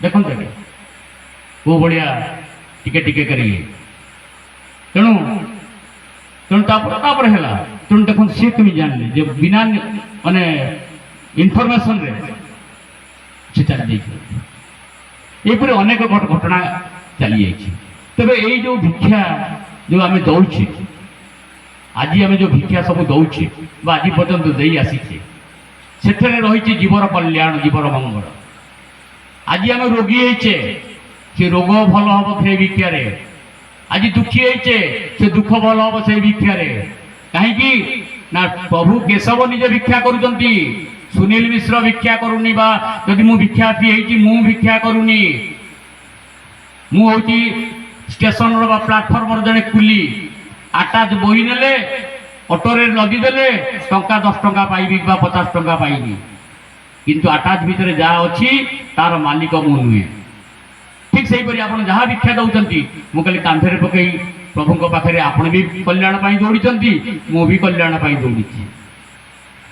ଦେଖନ୍ତୁ ଏବେ କୋଉ ଭଳିଆ ଟିକେ ଟିକେ କରିକି। ତେଣୁ ତେଣୁ ତାପରେ ତାପରେ ହେଲା। ତେଣୁ ଦେଖନ୍ତୁ, ସିଏ କେମିତି ଜାଣିଲେ ଯେ ବିନା ମାନେ ଇନଫର୍ମେସନରେ ସେ ଚାଲି ଯାଇଛି। ଏହିପରି ଅନେକ ଘଟଣା ଚାଲିଯାଇଛି। ତେବେ ଏଇ ଯେଉଁ ଭିକ୍ଷା ଯେଉଁ ଆମେ ଦଉଛେ, ଆଜି ଆମେ ଯେଉଁ ଭିକ୍ଷା ସବୁ ଦଉଛେ ବା ଆଜି ପର୍ଯ୍ୟନ୍ତ ଦେଇ ଆସିଛେ, ସେଥିରେ ରହିଛି ଜୀବର କଲ୍ୟାଣ, ଜୀବର ମଙ୍ଗଳ। ଆଜି ଆମେ ରୋଗୀ ହେଇଛେ, ସେ ରୋଗ ଭଲ ହବ ସେଇ ଭିକ୍ଷାରେ। ଆଜି ଦୁଃଖୀ ହେଇଛେ, ସେ ଦୁଃଖ ଭଲ ହବ ସେଇ ଭିକ୍ଷାରେ। କାହିଁକି ନା ପ୍ରଭୁ କେଶବ ନିଜେ ଭିକ୍ଷା କରୁଛନ୍ତି। ସୁନୀଲ ମିଶ୍ର ଭିକ୍ଷା କରୁନି, ବା ଯଦି ମୁଁ ଭିକ୍ଷାର୍ଥୀ ହେଇଛି, ମୁଁ ଭିକ୍ଷା କରୁନି। ମୁଁ ହେଉଛି ଷ୍ଟେସନର ବା ପ୍ଲାଟଫର୍ମର ଜଣେ କୁଲି। ଆଟାଚ ବହି ନେଲେ, ଅଟୋରେ ଲଦିଦେଲେ ଟଙ୍କା 10 ଟଙ୍କା ପାଇବି ବା 50 ଟଙ୍କା ପାଇବି, କିନ୍ତୁ ଆଟାଚ ଭିତରେ ଯାହା ଅଛି ତାର ମାଲିକ ମୁଁ ନୁହେଁ। ଠିକ୍ ସେହିପରି ଆପଣ ଯାହା ଭିକ୍ଷା ଦେଉଛନ୍ତି, ମୁଁ ଖାଲି କାନ୍ଧରେ ପକେଇ ପ୍ରଭୁଙ୍କ ପାଖରେ ଆପଣ ବି କଲ୍ୟାଣ ପାଇଁ ଦୌଡ଼ିଛନ୍ତି, ମୁଁ ବି କଲ୍ୟାଣ ପାଇଁ ଦୌଡ଼ିଛି।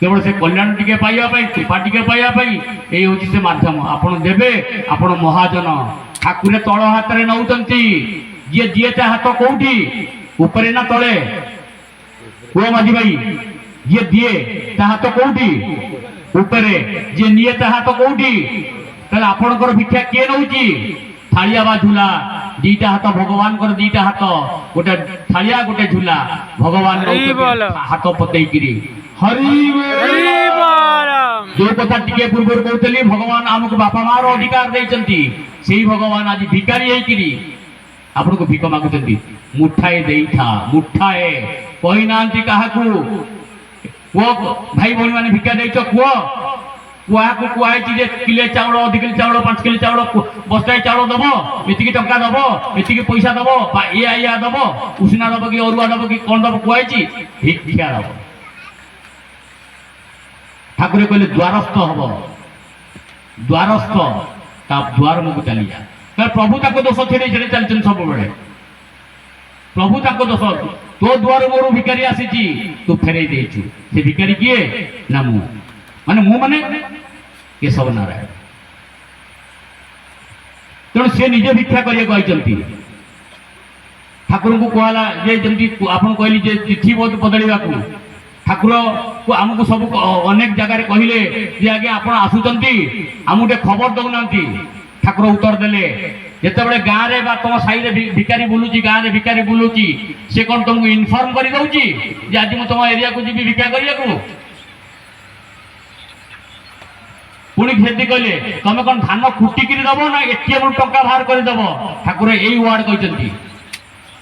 କେବଳ ସେ କଲ୍ୟାଣ ଟିକେ ପାଇବା ପାଇଁ, କୃପା ଟିକେ ପାଇବା ପାଇଁ ଏଇ ହେଉଛି ସେ ମାଧ୍ୟମ। ଆପଣ ଦେବେ, ଆପଣ ମହାଜନ। ଠାକୁରେ ତଳ ହାତରେ ନଉଛନ୍ତି। ଯିଏ ଦିଏ ତା ହାତ କୋଉଠି, ଉପରେ ନା ତଳେ? କୁହ ମାଝି ଭାଇ, ଯିଏ ଦିଏ ତା ହାତ କୋଉଠି? ଉପରେ। ଯିଏ ନିଏ ତା ହାତ କୋଉଠି? ତାହେଲେ ଆପଣଙ୍କର ଭିକ୍ଷା କିଏ ନଉଛି? ଥାଳିଆ ବା ଝୁଲା? ଦିଟା ହାତ, ଭଗବାନଙ୍କର ଦିଟା ହାତ, ଗୋଟେ ଥାଳିଆ, ଗୋଟେ ଝୁଲା। ଭଗବାନ ହରି ବୋଲ। ନଉଛନ୍ତି ହାତ ପତେଇକିରି। ହରି ବୋଲ। ହରି ବୋଲ। ଯୋଉ କଥା ଟିକେ ପୂର୍ବରୁ କହୁଥିଲି, ଭଗବାନ ଆମକୁ ବାପା ମାର ଅଧିକାର ଦେଇଛନ୍ତି। ସେଇ ଭଗବାନ ଆଜି ଭିକାରୀ ହେଇକିରି ଆପଣଙ୍କୁ ଭିକ ମାଗୁଛନ୍ତି। ମୁଠାଏ ଦେଇଥା, ମୁଠାଏ କହିନାହାନ୍ତି କାହାକୁ। କୁହ ଭାଇ ଭଉଣୀ ମାନେ, ଭିକ୍ଷା ଦେଇଛ? କୁହ, କୁହାକୁ କୁହାହେଇଛି ଯେ କିଲେ ଚାଉଳ, 2 କିଲୋ ଚାଉଳ, 5 କିଲୋ ଚାଉଳ, ବସ୍ତାଏ ଚାଉଳ ଦବ, ଏତିକି ଟଙ୍କା ଦବ, ଏତିକି ପଇସା ଦବ ବା ଇୟା ଇୟା ଦବ, ଉଷୁନା ଦବ କି ଅରୁଆ ଦବ କି କଣ ଦବ? କୁହାହେଇଛି ଭିକ୍ଷା ଦବ। ଠାକୁର କହିଲେ ଦ୍ୱାରସ୍ଥ ହବ, ଦ୍ୱାରସ୍ଥ, ତା ଦ୍ୱାର ମୁଖକୁ ଚାଲିଯା। ତାହେଲେ ପ୍ରଭୁ ତାଙ୍କ ଦୋଷ ଛେଡ଼େଇ ଛେଡ଼େଇ ଚାଲିଛନ୍ତି ସବୁବେଳେ। ପ୍ରଭୁ ତାଙ୍କ ଦୋଷ, ତୋ ଦୁଆର ମୋର ଭିକାରୀ ଆସିଛି, ତୁ ଫେରେଇ ଦେଇଛୁ। ସେ ଭିକାରୀ କିଏ? ନା ମୁଁ। ମାନେ ମୁଁ ମାନେ କେଶବ ନାରାୟଣ। ତେଣୁ ସେ ନିଜେ ଭିକ୍ଷା କରିବାକୁ ଆଇଛନ୍ତି। ଠାକୁରଙ୍କୁ କୁହାଲା ଯେ ଯେମିତି ଆପଣ କହିଲି ଯେ ତିଥି ବଦଳିବାକୁ ଠାକୁରକୁ ଆମକୁ ସବୁ ଅନେକ ଜାଗାରେ କହିଲେ ଯେ ଆଜ୍ଞା, ଆପଣ ଆସୁଛନ୍ତି, ଆମକୁ ଟିକେ ଖବର ଦଉନାହାନ୍ତି। ଠାକୁର ଉତ୍ତର ଦେଲେ, ଯେତେବେଳେ ଗାଁରେ ବା ତମ ସାହିରେ ଭିକାରୀ ବୁଲୁଛି, ଗାଁରେ ଭିକାରୀ ବୁଲୁଛି, ସେ କ'ଣ ତମକୁ ଇନଫର୍ମ କରିଦଉଛି ଯେ ଆଜି ମୁଁ ତମ ଏରିଆକୁ ଯିବି ଭିକ୍ଷା କରିବାକୁ? ପୁଣି ସେଠି କହିଲେ, ତମେ କ'ଣ ଧାନ କୁଟିକିରି ଦବ ନା ଏଟିଏମ୍ ଟଙ୍କା ବାହାର କରିଦବ? ଠାକୁର ଏଇ ୱାର୍ଡ କହିଛନ୍ତି।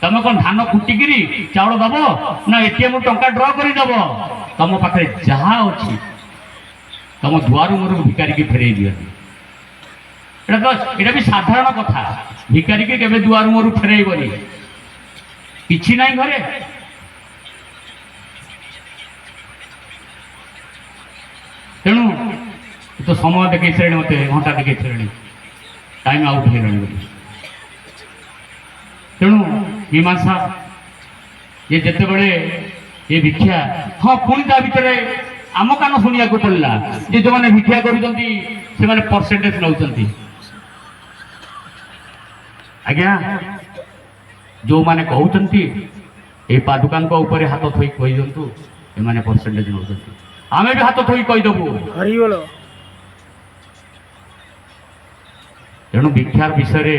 ତମେ କ'ଣ ଧାନ କୁଟିକିରି ଚାଉଳ ଦବ ନା ଏଟିଏମ୍ ଟଙ୍କା ଡ୍ର କରିଦବ? ତମ ପାଖରେ ଯାହା ଅଛି, ତମ ଦୁଆରୁ ମୋର ଭିକାରୀକି ଫେରେଇ ଦିଅନ୍ତି। ଏଇଟା ତ ଏଇଟା ବି ସାଧାରଣ କଥା। ଭିକାରୀକି କେବେ ଦୁଆରୁ ମୋର ଫେରେଇବନି। କିଛି ନାହିଁ ଘରେ। ତେଣୁ ତ ସମୟ ଦେଖେଇ ସାରିଲେଣି ମୋତେ, ଘଣ୍ଟା ଦେଖେଇ ସାରିଲେଣି, ଟାଇମ୍ ଆଉଟ୍ ହେଇଗଲାଣି ବୋଲି। ତେଣୁ ମୀମାଂସା ଯେ ଯେତେବେଳେ ଏ ଭିକ୍ଷା, ହଁ, ପୁଣି ତା ଭିତରେ ଆମ କାନ ଶୁଣିବାକୁ ପଡ଼ିଲା ଯେ ଯେଉଁମାନେ ଭିକ୍ଷା କରୁଛନ୍ତି ସେମାନେ ପରସେଣ୍ଟେଜ ନେଉଛନ୍ତି। ଆଜ୍ଞା, ଯେଉଁମାନେ କହୁଛନ୍ତି, ଏଇ ପାଦୁକାଙ୍କ ଉପରେ ହାତ ଥୋଇ କହିଦିଅନ୍ତୁ, ଏମାନେ ପରସେଣ୍ଟେଜ ନେଉଛନ୍ତି। ଆମେ ବି ହାତ ଥୋଇ କହିଦେବୁ। ହରି ବୋଲ। ତେଣୁ ଭିକ୍ଷାର ବିଷୟରେ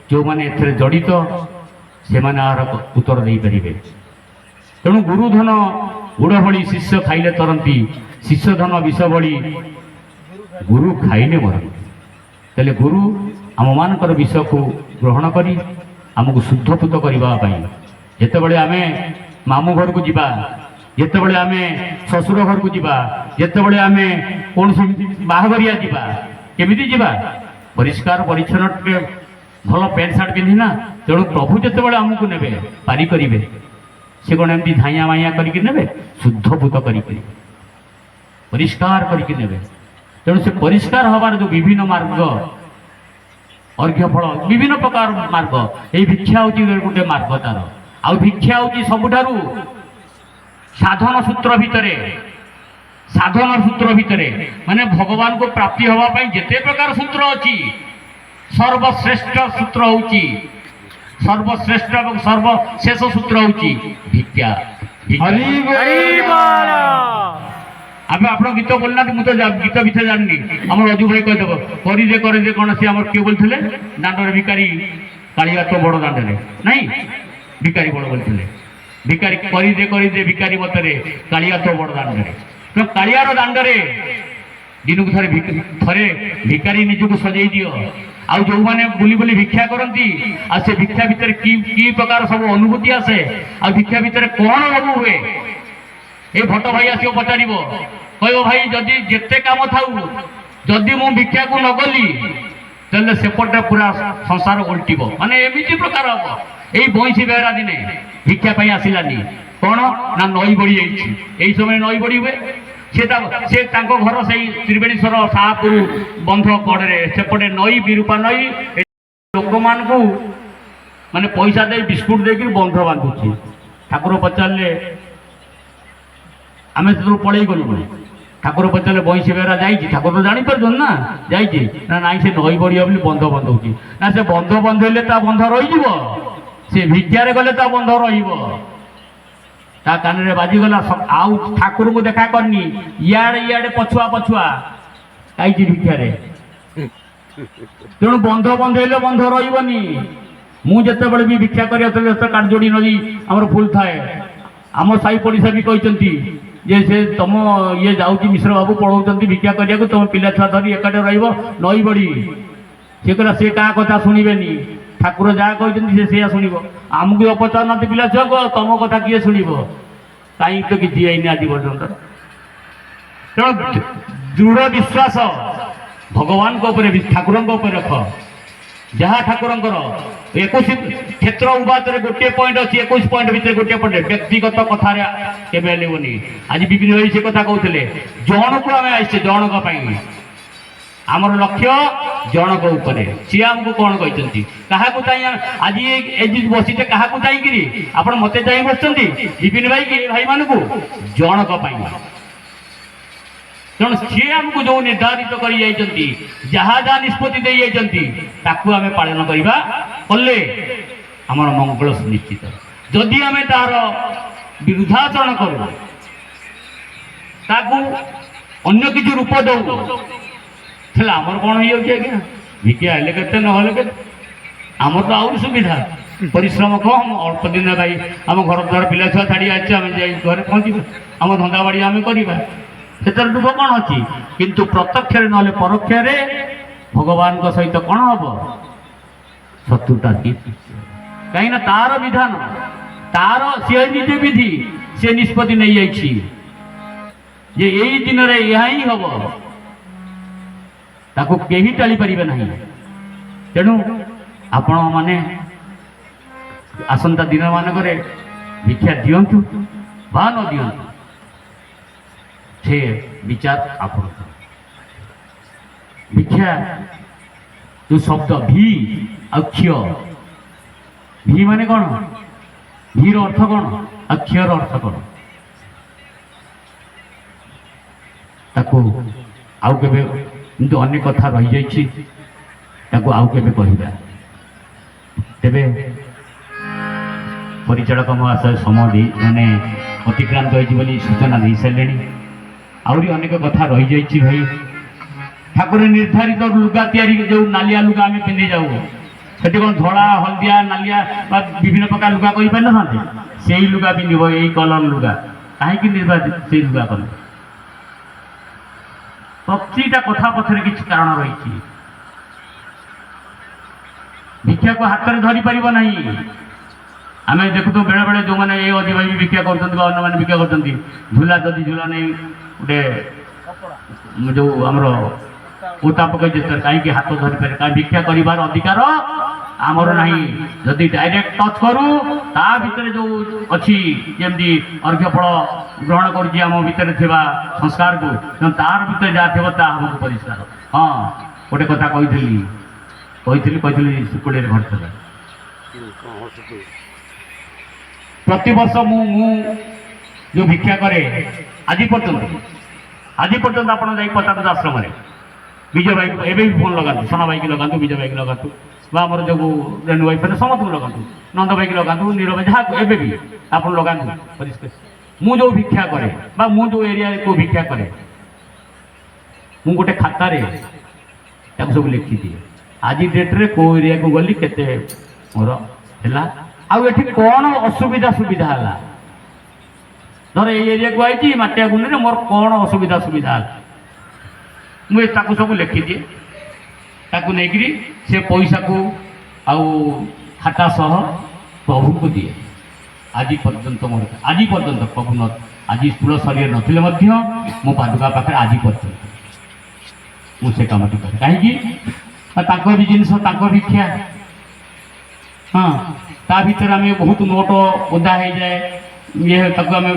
ଯେଉଁମାନେ ଏଥିରେ ଜଡ଼ିତ, ସେମାନେ ଏହାର ଉତ୍ତର ଦେଇପାରିବେ। ତେଣୁ ଗୁରୁଧନ ଗୁଡ଼ ଭଳି ଶିଷ୍ୟ ଖାଇଲେ ତରନ୍ତି, ଶିଷ୍ୟ ଧନ ବିଷ ଭଳି ଗୁରୁ ଖାଇଲେ ମରନ୍ତି। ତାହେଲେ ଗୁରୁ ଆମମାନଙ୍କର ବିଷକୁ ଗ୍ରହଣ କରି ଆମକୁ ଶୁଦ୍ଧପୁତ କରିବା ପାଇଁ, ଯେତେବେଳେ ଆମେ ମାମୁଁ ଘରକୁ ଯିବା, ଯେତେବେଳେ ଆମେ ଶ୍ୱଶୁର ଘରକୁ ଯିବା, ଯେତେବେଳେ ଆମେ କୌଣସି ବାହାଘରିଆ ଯିବା, କେମିତି ଯିବା? ପରିଷ୍କାର ପରିଚ୍ଛନ୍ନ, ଟିକେ ଭଲ ପ୍ୟାଣ୍ଟ ସାର୍ଟ ପିନ୍ଧିନା। ତେଣୁ ପ୍ରଭୁ ଯେତେବେଳେ ଆମକୁ ନେବେ, ପାରି କରିବେ, ସେ କ'ଣ ଏମିତି ଧାଇଁଆ ମାଇଁଆ କରିକି ନେବେ? ଶୁଦ୍ଧପୁତ କରିକି, ପରିଷ୍କାର କରିକି ନେବେ। ତେଣୁ ସେ ପରିଷ୍କାର ହେବାର ଯେଉଁ ବିଭିନ୍ନ ମାର୍ଗ, ଅର୍ଘ୍ୟ ଫଳ, ବିଭିନ୍ନ ପ୍ରକାର ମାର୍ଗ, ଏଇ ଭିକ୍ଷା ହେଉଛି ଗୋଟେ ମାର୍ଗ ତାର। ଆଉ ଭିକ୍ଷା ହେଉଛି ସବୁଠାରୁ ସାଧନ ସୂତ୍ର ଭିତରେ, ସାଧନ ସୂତ୍ର ଭିତରେ ମାନେ ଭଗବାନଙ୍କୁ ପ୍ରାପ୍ତି ହେବା ପାଇଁ ଯେତେ ପ୍ରକାର ସୂତ୍ର ଅଛି, ସର୍ବଶ୍ରେଷ୍ଠ ସୂତ୍ର ହେଉଛି, ସର୍ବଶ୍ରେଷ୍ଠ ଏବଂ ସର୍ବଶେଷ ସୂତ୍ର ହେଉଛି ଭିକ୍ଷା। ଭିକ୍ଷା। ଆମେ ଆପଣ ଗୀତ ବୋଲିନାହାନ୍ତି, ମୁଁ ତ ଗୀତ ବିଷୟ ଜାଣିନି। ଆମର ଅଜୁ ଭାଇ କହିଦେବ, କରିଦେ କରିଦେ କ'ଣ ସିଏ ଆମର କିଏ ବୋଲିଥିଲେ? ଦାଣ୍ଡରେ ଭିକାରୀ କାଳିଆ ତ ବଡ଼ ଦାଣ୍ଡରେ ନାଇଁ ଭିକାରୀ ବଡ଼ ବୋଲିଥିଲେ। ଭିକାରୀ କରିଦେ କରିଦେ ଭିକାରୀ ମତରେ କାଳିଆ ତ ବଡ଼ ଦାଣ୍ଡରେ। ତେଣୁ କାଳିଆର ଦାଣ୍ଡରେ ଦିନକୁ ଥରେ ଥରେ ଭିକାରୀ ନିଜକୁ ସଜେଇ ଦିଅ। ଆଉ ଯୋଉମାନେ ବୁଲି ବୁଲି ଭିକ୍ଷା କରନ୍ତି, ଆଉ ସେ ଭିକ୍ଷା ଭିତରେ କି କି ପ୍ରକାର ସବୁ ଅନୁଭୂତି ଆସେ, ଆଉ ଭିକ୍ଷା ଭିତରେ କ'ଣ ସବୁ ହୁଏ, ଏଇ ଭଟ୍ଟ ଭାଇ ଆସିବ, ପଚାରିବ, କହିବ, ଭାଇ, ଯଦି ଯେତେ କାମ ଥାଉ, ଯଦି ମୁଁ ଭିକ୍ଷାକୁ ନ ଗଲି, ତାହେଲେ ସେପଟେ ପୁରା ସଂସାର ଓଲଟିବ, ମାନେ ଏମିତି ପ୍ରକାର ହବ। ଏଇ ବଇଁଶୀ ବେହେରା ଦିନେ ଭିକ୍ଷା ପାଇଁ ଆସିଲାନି। କ'ଣ ନା ନଈ ବଢି ଯାଇଛି। ଏଇ ସମୟରେ ନଈ ବଢି ହୁଏ। ସେ ତାଙ୍କ ଘର ସେଇ ତ୍ରିବେଣୀଶ୍ୱର ସାହାପୁର ବନ୍ଧ କଡ଼ରେ, ସେପଟେ ନଈ, ବିରୂପା ନଈ। ଲୋକମାନଙ୍କୁ ମାନେ ପଇସା ଦେଇ, ବିସ୍କୁଟ ଦେଇକିରି ବନ୍ଧ ବାନ୍ଧୁଛି। ଠାକୁର ପଚାରିଲେ, ଆମେ ସେଥିରୁ ପଳେଇ ଗଲୁ। ଠାକୁର ପଚାରିଲେ, ବଇଁଶୀ ବେହେରା ଯାଇଛି? ଠାକୁର ତ ଜାଣିପାରୁଛନ୍ତି ନା ଯାଇଛି। ନା, ନାଇଁ, ସେ ନଈ ବଢ଼ିବ ବୋଲି ବନ୍ଧ ବନ୍ଧଉଛି। ନା, ସେ ବନ୍ଧ ବନ୍ଧେଇଲେ ତା ବନ୍ଧ ରହିଯିବ? ସେ ଭିକ୍ଷାରେ ଗଲେ ତା ବନ୍ଧ ରହିବ। ତା କାନରେ ବାଜିଗଲା। ଆଉ ଠାକୁରଙ୍କୁ ଦେଖା କରିନି। ଇଆଡ଼େ ଇଆଡ଼େ ପଛୁଆ ପଛୁଆ ଆଇଛି ଭିକ୍ଷାରେ। ତେଣୁ ବନ୍ଧ ବନ୍ଧେଇଲେ ବନ୍ଧ ରହିବନି। ମୁଁ ଯେତେବେଳେ ବି ଭିକ୍ଷା କରି ଆସୁଥିଲି, ସେତେବେଳେ କାଠଯୋଡ଼ି ନଦୀ ଆମର ଫୁଲ ଥାଏ। ଆମ ସାହି ପଡ଼ିଶା ବି କହିଛନ୍ତି ଯେ ସେ ତମ ଇଏ ଯାଉଛି, ମିଶ୍ର ବାବୁ ପଳଉଛନ୍ତି ଭିକ୍ଷା କରିବାକୁ, ତମ ପିଲା ଛୁଆ ଧରି ଏକାଠି ରହିବ, ନଈ ବଢ଼ି। ସିଏ କହିଲା, ସେ କାହା କଥା ଶୁଣିବେନି, ଠାକୁର ଯାହା କହିଛନ୍ତି ସେ ସେଇଆ ଶୁଣିବ। ଆମକୁ ପଚାରୁନାହାନ୍ତି ପିଲା ଛୁଆକୁ, ଆଉ ତମ କଥା କିଏ ଶୁଣିବ? କାହିଁକି ତ କିଛି ହେଇନି ଆଜି ପର୍ଯ୍ୟନ୍ତ। ତେଣୁ ଦୃଢ଼ ବିଶ୍ୱାସ ଭଗବାନଙ୍କ ଉପରେ, ଠାକୁରଙ୍କ ଉପରେ ରଖ। ଯାହା ଠାକୁରଙ୍କର 21 କ୍ଷେତ୍ର ଉବାଚରେ ଗୋଟିଏ ପଏଣ୍ଟ ଅଛି, 21 ପଏଣ୍ଟ ଭିତରେ ଗୋଟିଏ ପଏଣ୍ଟ, ବ୍ୟକ୍ତିଗତ କଥାରେ କେବେ ହେଲିବନି। ଆଜି ବିଭିନ୍ନ ଭାଇ ସେ କଥା କହୁଥିଲେ। ଜଣକୁ ଆମେ ଆସିଛେ ଜଣକ ପାଇଁ। ଆମର ଲକ୍ଷ୍ୟ ଜଣକ ଉପରେ। ସିଏ ଆମକୁ କ'ଣ କହିଛନ୍ତି? କାହାକୁ ଚାହିଁ ଆଜି ଏଇ ଯୋଉ ବସିଛେ, କାହାକୁ ଚାହିଁକିରି? ଆପଣ ମତେ ଚାହିଁ ବସିଛନ୍ତି, ବିପିନ ଭାଇ କି ଏ ଭାଇମାନଙ୍କୁ? ଜଣକ ପାଇଁ। ତେଣୁ ସିଏ ଆମକୁ ଯୋଉ ନିର୍ଦ୍ଧାରିତ କରି ଯାଇଛନ୍ତି, ଯାହା ଯାହା ନିଷ୍ପତ୍ତି ଦେଇ ଯାଇଛନ୍ତି, ତାକୁ ଆମେ ପାଳନ କରିବା। କଲେ ଆମର ମଙ୍ଗଳ ସୁନିଶ୍ଚିତ। ଯଦି ଆମେ ତାର ବିରୁଦ୍ଧାଚରଣ କରୁ, ତାକୁ ଅନ୍ୟ କିଛି ରୂପ ଦଉ, ହେଲେ ଆମର କ'ଣ ହେଇଯାଉଛି ଆଜ୍ଞା? ଭିକ୍ଷା ହେଲେ କେତେ, ନହେଲେ କେତେ? ଆମର ତ ଆହୁରି ସୁବିଧା, ପରିଶ୍ରମ କମ୍, ଅଳ୍ପ ଦିନ ଭାଇ। ଆମ ଘର ଦ୍ୱାର ପିଲା ଛୁଆ ଛାଡ଼ି ଆସିଛୁ, ଆମେ ଯାଇ ଘରେ ପହଞ୍ଚିବା, ଆମ ଧନ୍ଦା ବାଡ଼ି ଆମେ କରିବା, ସେଥିରେ ଦୁଃଖ କ'ଣ ଅଛି? କିନ୍ତୁ ପ୍ରତ୍ୟକ୍ଷରେ ନହେଲେ ପରୋକ୍ଷରେ ଭଗବାନଙ୍କ ସହିତ କ'ଣ ହବ? ଶତ୍ରୁତା। କାହିଁକିନା ତାର ବିଧାନ, ତାର ସିଏ ନିଜେ ବିଧି, ସେ ନିଷ୍ପତ୍ତି ନେଇଯାଇଛି ଯେ ଏଇ ଦିନରେ ଏହା ହିଁ ହବ, ତାକୁ କେହି ଟାଳି ପାରିବେ ନାହିଁ। ତେଣୁ ଆପଣମାନେ ଆସନ୍ତା ଦିନମାନଙ୍କରେ ଭିକ୍ଷା ଦିଅନ୍ତୁ ବା ନ ଦିଅନ୍ତୁ, ସେ ବିଚାର ଆପଣଙ୍କର। ଭିକ୍ଷା ଯୋଉ ଶବ୍ଦ, ଭି ଆଉ କ୍ଷ। ଭି ମାନେ କ'ଣ? ଭିର ଅର୍ଥ କ'ଣ ଆଉ କ୍ଷର ଅର୍ଥ କ'ଣ? ତାକୁ ଆଉ କେବେ, କିନ୍ତୁ ଅନେକ କଥା ରହିଯାଇଛି, ତାକୁ ଆଉ କେବେ କହିବା। ତେବେ ପରିଚାଳକ ମହାଶୟ ସମୟ ଦେଇ ମାନେ ଅତିକ୍ରାନ୍ତ ହୋଇଛି ବୋଲି ସୂଚନା ଦେଇସାରିଲେଣି। ଆହୁରି ଅନେକ କଥା ରହିଯାଇଛି ଭାଇ। ଠାକୁର ନିର୍ଦ୍ଧାରିତ ଲୁଗା ତିଆରି, ଯେଉଁ ନାଲିଆ ଲୁଗା ଆମେ ପିନ୍ଧି ଯାଉ, ସେଠି କ'ଣ ଧଳା, ହଳଦିଆ, ନାଲିଆ ବା ବିଭିନ୍ନ ପ୍ରକାର ଲୁଗା କରିପାରିନଥାନ୍ତେ? ସେଇ ଲୁଗା ପିନ୍ଧିବ, ଏଇ କଲର ଲୁଗା କାହିଁକି ନିର୍ବାଚିତ ସେଇ ଲୁଗା କଲେ? ପ୍ରତିଟା କଥା ପଛରେ କିଛି କାରଣ ରହିଛି। ଭିକ୍ଷାକୁ ହାତରେ ଧରି ପାରିବ ନାହିଁ। ଆମେ ଦେଖୁଥିବୁ ବେଳେବେଳେ ଯେଉଁମାନେ ଏଇ ଅଧିବାସୀ ବି ଭିକ୍ଷା କରୁଛନ୍ତି ବା ଅନ୍ୟମାନେ ଭିକ୍ଷା କରୁଛନ୍ତି, ଝୁଲା, ଯଦି ଝୁଲା ନେଇ ଗୋଟେ ଯୋଉ ଆମର ଓତା ପକେଇ, କାହିଁକି ହାତ ଧରିପାରେ? କାହିଁ ଭିକ୍ଷା କରିବାର ଅଧିକାର ଆମର ନାହିଁ। ଯଦି ଡାଇରେକ୍ଟ ଟଚ୍ କରୁ, ତା ଭିତରେ ଯୋଉ ଅଛି, ଯେମିତି ଅର୍ଘ୍ୟ ଫଳ ଗ୍ରହଣ କରୁଛି ଆମ ଭିତରେ ଥିବା ସଂସ୍କାରକୁ, ତେଣୁ ତାର ଭିତରେ ଯାହା ଥିବ ତାହା ଆମକୁ ପରିଷ୍କାର। ହଁ, ଗୋଟେ କଥା କହିଥିଲି କହିଥିଲି କହିଥିଲି ଶୁକୁଳିରେ ଘଟିଥିଲା। ପ୍ରତିବର୍ଷ ମୁଁ ଯୋଉ ଭିକ୍ଷା କରେ, ଆଜି ପର୍ଯ୍ୟନ୍ତ ଆପଣ ଯାଇ ପଚାରନ୍ତୁ ଆଶ୍ରମରେ। ବିଜୟ ଭାଇକୁ ଏବେ ବି ଫୋନ୍ ଲଗାନ୍ତୁ, ସନା ଭାଇକି ଲଗାନ୍ତୁ, ବିଜୟ ଭାଇକି ଲଗାନ୍ତୁ, ବା ଆମର ଯେଉଁ ରେଣୁ ଭାଇ ଫେରେ ସମସ୍ତଙ୍କୁ ଲଗାନ୍ତୁ, ନନ୍ଦ ଭାଇକି ଲଗାନ୍ତୁ, ନୀରବ ଭାଇ, ଯାହାକୁ ଏବେ ବି ଆପଣ ଲଗାନ୍ତୁ। ମୁଁ ଯେଉଁ ଭିକ୍ଷା କରେ ବା ମୁଁ ଯେଉଁ ଏରିଆରେ କେଉଁ ଭିକ୍ଷା କରେ, ମୁଁ ଗୋଟେ ଖାତାରେ ତାକୁ ସବୁ ଲେଖିଦିଏ। ଆଜି ଡେଟ୍ରେ କେଉଁ ଏରିଆକୁ ଗଲି, କେତେ ମୋର ହେଲା, ଆଉ ଏଠି କ'ଣ ଅସୁବିଧା ସୁବିଧା ହେଲା। ଧର ଏଇ ଏରିଆକୁ ଆଇଛି ମାଟିଆ ଗୁଣ୍ଡିରେ, ମୋର କ'ଣ ଅସୁବିଧା ସୁବିଧା ହେଲା, ମୁଁ ଏ ତାକୁ ସବୁ ଲେଖିଦିଏ। ତାକୁ ନେଇକିରି ସେ ପଇସାକୁ ଆଉ ଖାତା ସହ ପ୍ରଭୁଙ୍କୁ ଦିଏ। ଆଜି ପର୍ଯ୍ୟନ୍ତ ମୋର, ଆଜି ପର୍ଯ୍ୟନ୍ତ ପ୍ରଭୁ ନ ଆଜି ସ୍ଥୂଳ ଶରୀର ନଥିଲେ ମଧ୍ୟ ମୋ ପାଦୁକା ପାଖରେ ଆଜି ପର୍ଯ୍ୟନ୍ତ ମୁଁ ସେ କାମଟି କରେ। କାହିଁକି ନା ତାଙ୍କ ବି ଜିନିଷ, ତାଙ୍କ ଭିକ୍ଷା। ହଁ, ତା ଭିତରେ ଆମେ ବହୁତ ନୋଟ ଓଦା ହେଇଯାଏ, ଇଏ ତାକୁ ଆମେ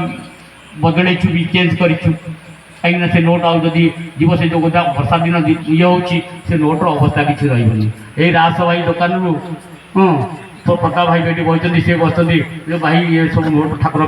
ବଦଳେଇଛୁ ବି, ଚେଞ୍ଜ କରିଛୁ। କାହିଁକିନା ସେ ନୋଟ ଆଉ ଯଦି ଯିବ, ସେ ଯେଉଁ ଓଦା ବର୍ଷା ଦିନ ଇଏ ହେଉଛି, ସେ ନୋଟର ଅବସ୍ଥା କିଛି ରହିବନି। ଏଇ ରାସ ଭାଇ ଦୋକାନରୁ, ହଁ, ପ୍ରତାପ ଭାଇ ଏଠି ବସିଛନ୍ତି, ସିଏ ବସିଛନ୍ତି, ଏ ଭାଇ, ଇଏ ସବୁ ନୋଟ ଠାକୁର